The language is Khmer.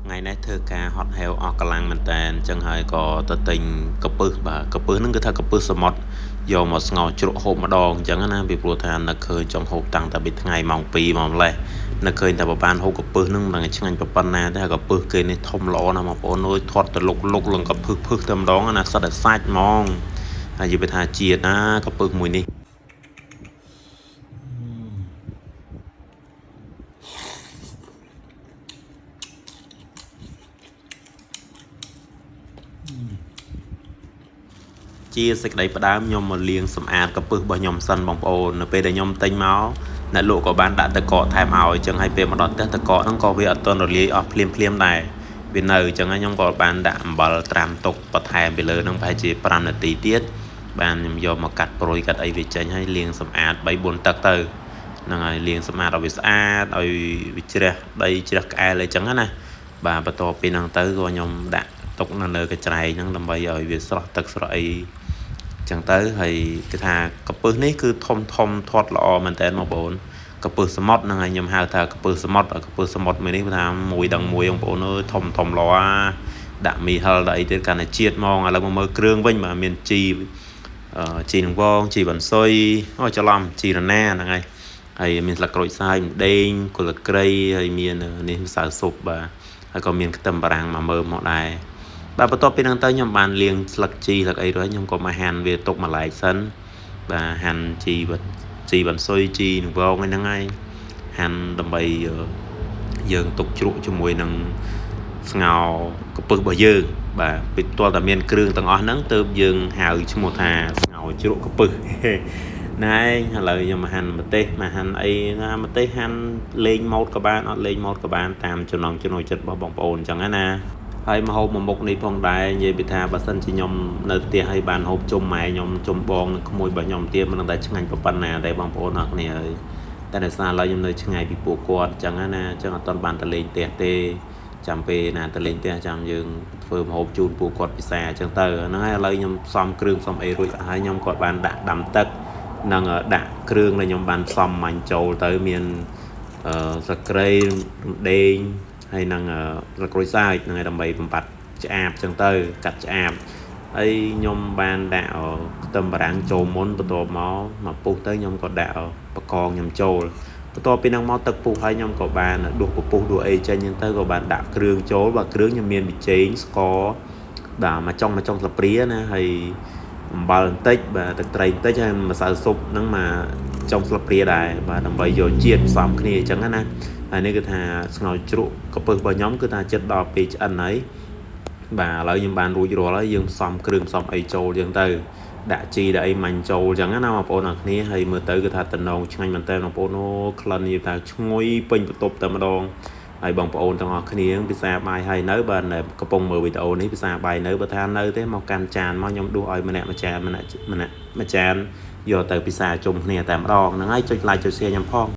ថ្ងៃនេះធ្វើការហត់ហេវអស់កម្លាំងមែនតើអញ្ចឹងហើយក៏ទៅទិញកពឹសបាទកពឹសហ្នឹងគឺថាកពឹសសមុទ្រយកមកស្ងោរជ្រក់ហូបម្ដងអញ្ចឹងណាពីព្រោះថានឹកឃើញចង់ហូបតាំងតែពីថ្ងៃម៉ោង2ម៉ោងម្លេះនឹកឃើញតែបើបានហូបកពឹសហ្នឹងមិនដឹងឆ្ងាញ់ប៉ុណ្ណាទេហើយកពឹសគេនេះធំល្អណាស់បងប្អូនអើយធាត់ទៅលុកលុកលងកពឹសភឹសតែម្ដងណាសិតតែសាច់ហ្មងហើយនិយាយថាជាតិណាកពឹសមួយនេះ ជាសេចក្តីផ្ដើមខ្ញុំមកលាងសម្អាតកពឹសរបស់ខ្ញុំសិនបងប្អូននៅពេលដែលខ្ញុំទិញមកអ្នកលក់ក៏បានដាក់ទឹកកកថែមឲ្យអញ្ចឹងហើយពេលមកដល់ផ្ទះទឹកកកហ្នឹងក៏វាអត់ទាន់រលាយអស់ភ្លាមភ្លាមដែរវានៅអញ្ចឹងហើយខ្ញុំក៏បានដាក់អំបិលត្រាំទុកបន្ថែមពីលើហ្នឹងប្រហែលជា5នាទីទៀតបានខ្ញុំយកមកកាត់ប្រុយកាត់អីវាចេញហើយលាងសម្អាត3 4ទឹកទៅហ្នឹងហើយលាងសម្អាតឲ្យវាស្អាតឲ្យវាជ្រះដីជ្រះក្អែលអីចឹងណាបាទបន្ទាប់ពីហ្នឹងទៅក៏ខ្ញុំដាក់ទុកនៅលើកញ្ច្រែងហ្នឹងដើម្បីឲ្យវាស្រស់ទឹកស្រស់អីចឹងទៅហើយគេថាកពឹសនេះគឺធំធំធាត់ល្អមែនតើបងប្អូនកពឹសសមុទ្រហ្នឹងហើយខ្ញុំហៅថាកពឹសសមុទ្រកពឹសសមុទ្រមួយនេះថាមួយដឹងមួយបងប្អូនអើយធំធំល្អដាក់មីហិលដាក់អីទៀតកាន់តែជាតិហ្មងឥឡូវមកមើលគ្រឿងវិញបាទមានជីជីនឹងវងជីបន្សុយអូច្រឡំជីរណាហ្នឹងហើយហើយមានស្លឹកក្រូចសើចម្ដេងគល់ក្រីហើយមាននេះម្សៅស៊ុបបាទហើយក៏មានខ្ទឹមបារាំងមកមើលមកដែរបាទបន្ទាប់ពីហ្នឹងទៅខ្ញុំបានលាងស្លឹកជីស្លឹកអីរួចខ្ញុំក៏មកហាន់វាទុកមួយឡែកសិនបាទហាន់ជីជីបន្សុយជីនឹងវងហ្នឹងហើយហាន់ដើម្បីយើងទុកជ្រក់ជាមួយនឹងស្ងោរកពឹសរបស់យើងបាទពេលទាល់តែមានគ្រឿងទាំងអស់ហ្នឹងទើបយើងហៅឈ្មោះថាស្ងោរជ្រក់កពឹសណែឥឡូវខ្ញុំមកហាន់ម្ទេសមកហាន់អីណាម្ទេសហាន់លេងម៉ូតក៏បានអត់លេងម៉ូតក៏បានតាមចំណង់ចំណូលចិត្តរបស់បងប្អូនអញ្ចឹងណាហើយមកហូបមួយមុខនេះផងដែរនិយាយពីថាបើសិនជាខ្ញុំនៅផ្ទះហើយបានហូបជុំម៉ែខ្ញុំជុំបងនិងក្មួយរបស់ខ្ញុំទៀតមិនដឹងតែឆ្ងាញ់ប៉ុណ្ណាទេបងប្អូនអរគ្នាហើយតែដោយសារឥឡូវខ្ញុំនៅឆ្ងាយពីពួកគាត់អញ្ចឹងណាអញ្ចឹងអត់ទាន់បានទៅលេងផ្ទះទេចាំពេលណាទៅលេងផ្ទះចាំយើងធ្វើម្ហូបជូនពួកគាត់ពិសាអញ្ចឹងទៅហ្នឹងហើយឥឡូវខ្ញុំផ្សំគ្រឿងផ្សំអីរួចហើយខ្ញុំក៏បានដាក់ដាំទឹកនិងដាក់គ្រឿងដែលខ្ញុំបានផ្សំមាញ់ចូលទៅមានស្លឹកគ្រៃរំដេងហើយនឹងស្លឹកក្រូចសើចហ្នឹងហើយដើម្បីបំបត្តិឆ្អាបអញ្ចឹងទៅកាត់ឆ្អាបហើយខ្ញុំបានដាក់ខ្ទឹមបារាំងចូលមុនបន្ទាប់មកមកពុះទៅខ្ញុំក៏ដាក់បកងខ្ញុំចូលបន្ទាប់ពីហ្នឹងមកទឹកពុះហើយខ្ញុំក៏បានដួសពពុះដួសអីចេញអញ្ចឹងទៅក៏បានដាក់គ្រឿងចូលបាទគ្រឿងខ្ញុំមានប៊ីចេងស្ករបាទមួយចុងស្លាបព្រាណាហើយអំបិលបន្តិចបាទទឹកត្រីបន្តិចហើយម្សៅស៊ុបហ្នឹងមកចុងស្លាបព្រាដែរបាទដើម្បីយកជាតិផ្សំគ្នាអញ្ចឹងណាហើយនេះគឺថាស្ងោរជ្រក់កពឹសរបស់ខ្ញុំគឺថាចិត្តដល់ពេលឆ្អិនហើយបាទឥឡូវខ្ញុំបានរួចរាល់ហើយយើងផ្សំគ្រឿងផ្សំអីចូលអញ្ចឹងទៅដាក់ជីដាក់អីមាញ់ចូលអញ្ចឹងណាបងប្អូនអរគ្នាហើយមើលទៅគឺថាតំណងឆ្ងាញ់មែនតើបងប្អូនអូក្លិននិយាយថាឈ្ងុយពេញបន្ទប់តែម្ដងហើយបងប្អូនទាំងអស់គ្នាពិសាបាយហើយនៅបាទកំពុងមើលវីដេអូនេះពិសាបាយនៅបើថានៅទេមកកាន់ចានមកខ្ញុំដួសឲ្យម្នាក់មួយចានម្នាក់ម្នាក់មួយចានយកទៅពិសាជុំគ្នាតែម្ដងហ្នឹងហើយចុច like ចុច share ខ្ញុំផង